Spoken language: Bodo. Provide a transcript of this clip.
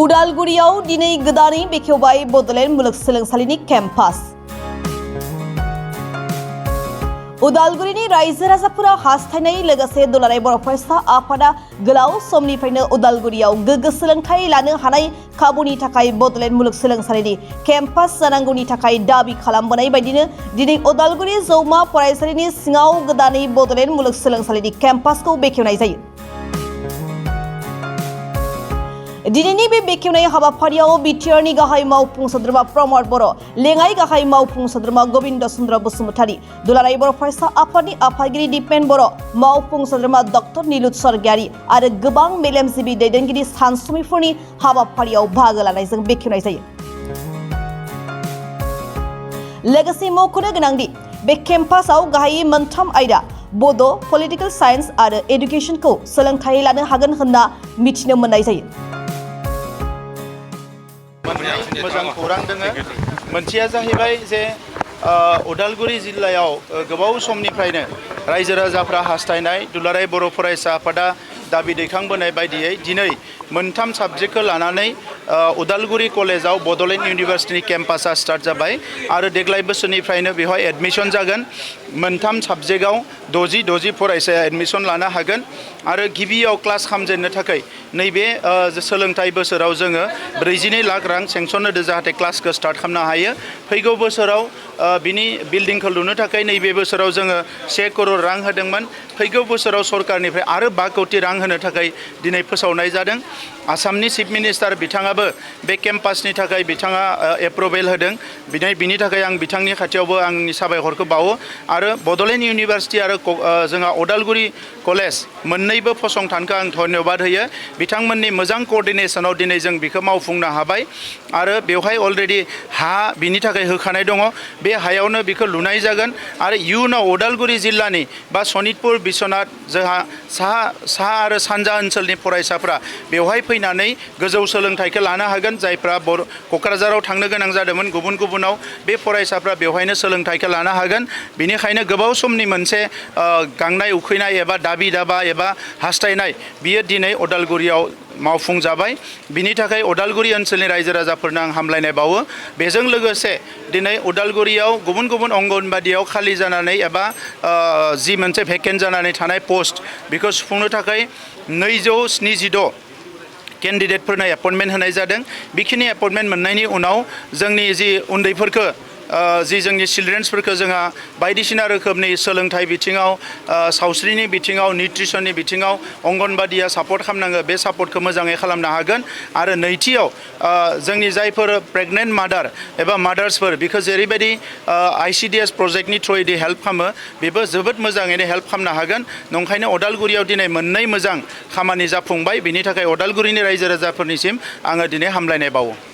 उदालगुरियाव दिनै गोदानै बेखेवबाय बड'लेण्ड मुलुगसोलोंसालिनि केम्पास। उदालगुरिनि रायजो राजाफोरा हास्थायनाय लोगोसे दुलाराय बर' फरायसा आफादा गोलाव समनिफ्रायनो उदालगुरियाव गोग्गो सोलोंथाइ लानो हानाय खाबुनि थाखाय बड'लेण्ड मुलुगसोलोंसालिनि केम्पास जानांगौनि थाखाय दाबि खालामबोनाय बायदिनो दिनै उदालगुरि जौमा फरायसालिनि सिङाव गोदानै बड'लेण्ड मुलुगसोलोंसालिनि केम्पासखौ बेखेवनाय जायो। दिनैनि बे बेखेवनाय हाबाफारियाव बिटिआरनि गाहाय मावफुं सोद्रोमा प्रमद बर', लेङाइ गाहाय मावफुं सोद्रोमा गबिन्द चन्द्र बसुमतारी, दुलाराय बर' फरायसा आफादनि आफादगिरि दिपेन बर', मावफुं सोद्रोमा डक्टर नीलुत सरगियारि आरो गोबां मेलेमजिबि दैदेनगिरि सानसुमैफोरनि हाबाफारियाव बाहागो लानायजों बेखेवनाय जायो। लोगोसे मख'नो गोनांदि बे केम्पासआव गाहायै मोनथाम आयदा बड', पलिटिकेल साइन्स आरो एडुकेसनखौ सोलोंथाइ लानो हागोन होनना मिथिनो मोननाय जायो। मोजां खौरां दोङो। मोनसेया जाहैबाय जे उदालगुरि जिल्लायाव गोबाव समनिफ्रायनो रायजो राजाफ्रा हास्थायनाय दुलाराय बर' फरायसा आफादा दाबि दैखांबोनाय बायदियै दिनै मोनथाम साबजेक्टखौ लानानै उदालगुरि कलेजाव बड'लेण्ड इउनिभार्सिटिनि केम्पासा स्टार्ट जाबाय आरो देग्लाय बोसोरनिफ्रायनो बेवहाय एडमिसन जागोन। मोनथाम साबजेक्टआव 60 फरायसाया एडमिसन लानो हागोन आरो गिबियाव क्लास खालामजेननो थाखाय नैबे सोलोंथाइ बोसोराव जोङो 42 लाख रां सेंसन होदो जाहाथे क्लासखौ स्टार्ट खालामनो हायो। फैगौ बोसोराव बिनि बिल्डिंखौ लुनो थाखाय नैबे बोसोराव जोङो 1 करोड़ रां होदोंमोन। फैगौ बोसोराव सरकारनिफ्राय आरो 5 कोटी रां होनो थाखाय दिनै फोसावनाय जादों। आसामनि चिफ मिनिस्टार बिथाङाबो बे केम्पासनि थाखाय बिथाङा एप्रुभेल होदों। बिनि थाखाय आं बिथांनि खाथियावबो आंनि साबायखरखौ बावो आरो बड'लेण्ड इउनिभार्सिटि आरो जोंहा उदालगुरि कलेज मोननैबो फसंथानखौ आं धन्यबाद होयो। बिथांमोननि मोजां कोअर्डिनेशनाव दिनै जों बेखौ मावफुंनो हाबाय आरो बेवहाय अलरेडि हा बिनि थाखाय होखानाय दङ। बे हायावनो बेखौ लुनाय जागोन आरो इयुनाव उदालगुरि जिल्लानि बा सनितपुर बिश्वनाथ जोंहा साहा आरो सानजा ओनसोलनि फरायसाफ्रा बेवहाय फैनानै गोजौ सोलोंथाइखौ लानो हागोन। जायफ्रा क'क्राझाराव थांनो गोनां जादोंमोन गुबुनाव बे फरायसाफ्रा बेवहायनो सोलोंथाइखौ लानो हागोन। बेनिखायनो गोबाव समनि मोनसे गांनाय उखैनाय एबा दाबि दाबा एबा हास्थायनाय बियो दिनै उदालगुरियाव मावफुं जाबाय। बिनि थाखाय उदालगुरि ओनसोलनि रायजो राजाफोरनो आं हामलायनाय बावो। बेजों लोगोसे दिनै उदालगुरियाव गुबुन अंगनबादियाव खालि जानानै एबा जि मोनसे भेकेन्ट जानानै थानाय पोस्ट बेखौ सुफुंनो थाखाय 276 केन्डिडेटफोरनो एपइन्टमेन्ट होनाय जादों। बेखिनि एपइन्टमेन्ट मोननायनि उनाव जोंनि जि उन्दैफोरखौ जोंनि चिल्ड्रेन्सफोरखौ जोंहा बायदिसिना रोखोमनि सोलोंथाइ बिथिङाव, सावस्रिनि बिथिङाव, निउट्रिसननि बिथिङाव अंगनबादिया सापर्ट खालामनांगो। बे सापर्टखौ मोजाङै खालामनो हागोन आरो नैथियाव जोंनि जायफोर प्रेगनेन्ट मादार एबा मादार्सफोर बेखौ जेरैबायदि ICDS प्रजेक्टनि थ्रुयै हेल्प खालामो बेबो जोबोद मोजाङैनो हेल्प खालामनो हागोन। नंखायनो उदालगुरियाव दिनै मोननै मोजां खामानि जाफुंबाय। बिनि थाखाय उदालगुरिनि रायजो राजाफोरनिसिम आङो दिनै हामलायनाय बावो।